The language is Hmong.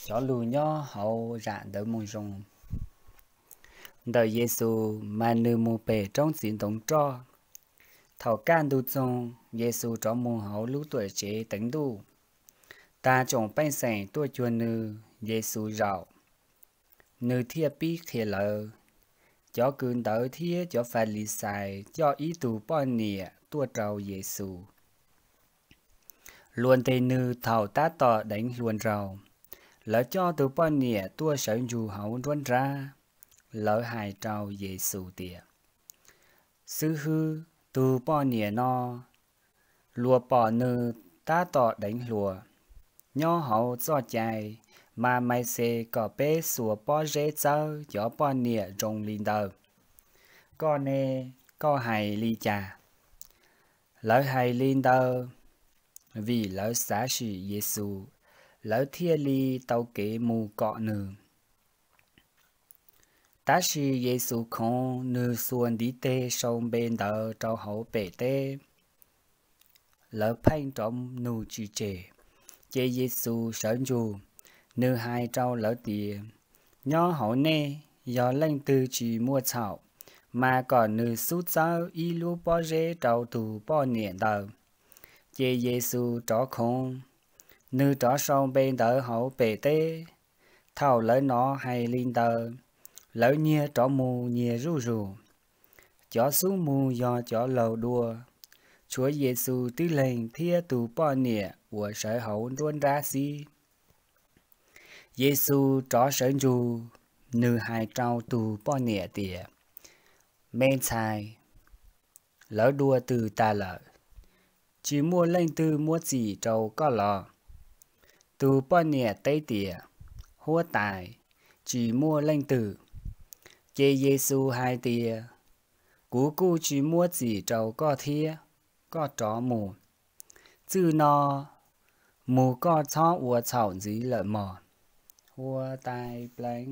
Cov lus nyob hauv zam ntawv Moo Zoo. Ntawm Yexus mas nws mus pem roob txiv ntoo roj. Thaum kaj ntug txoog, Yexus rov mus hauv lub Tuamtsev teev Ntuj. Tag tsoom pej xeem tuaj cuag nws, Yexus zaum, nws thiaj pib qhia lawv. Cov kws ntawv thiab cov Falixais coj ib tug poj niam tuaj rau Yexus. Luag ntes nws thaum tab tom deev hluas nraug. Lawv coj tus poj niam tuaj sawv ntsug hauv nruab nrab. Lawv hais rau Yexus tias, Xib hwb, tus poj niam no, luag pom nws tab tom deev hluas. Nyob hauv txoj cai Mas Mais Xes kom peb xuas pob zeb txawb cov poj niam zoo li ntawd. Koj ne, koj hais li cas? Lawv hais li ntawd vim lawv xav sim Yexus, lawv thiaj li tau kev mus kom nws. Tab sis Yexus khoov, nws xuas ntiv tes sau npe ntawv rau hauv pem teb. Lawv pheej rov nug tsis tseg, ces Yexus sawv ntsug, nws hais rau lawv tias, Nyob hauv nej, yog leej twg tsis muaj txhaum, mas kom nws xub txawb ib lub pob zeb rau tus poj niam ntawd. Ces Yexus rov khoov, nws rov sau npe ntawv hauv pem teb. Thaum lawv hnov hais li ntawd, lawv nyiag rov mus nyias zuj zus. Cov xub mus yog cov laug dua, tshuav Yexus tib leeg thiab tus poj niam uas sawv hauv nruab nrab xwb. Yexus rov sawv ntsug, nws hais rau tus poj niam tias, Me ntxhais, lawv dua twg tag lawm? Tsis muaj leej twg muab txim rau koj los? Tus poj niam teb tias, Huab tais, tsis muaj leej twg. Ces Yexus hais tias, Kuv kuj tsis muab txim rau koj thiab. Koj rov mus, txij no mus koj txhob ua txhaum ntxiv lawm mog. Huab tais pleev.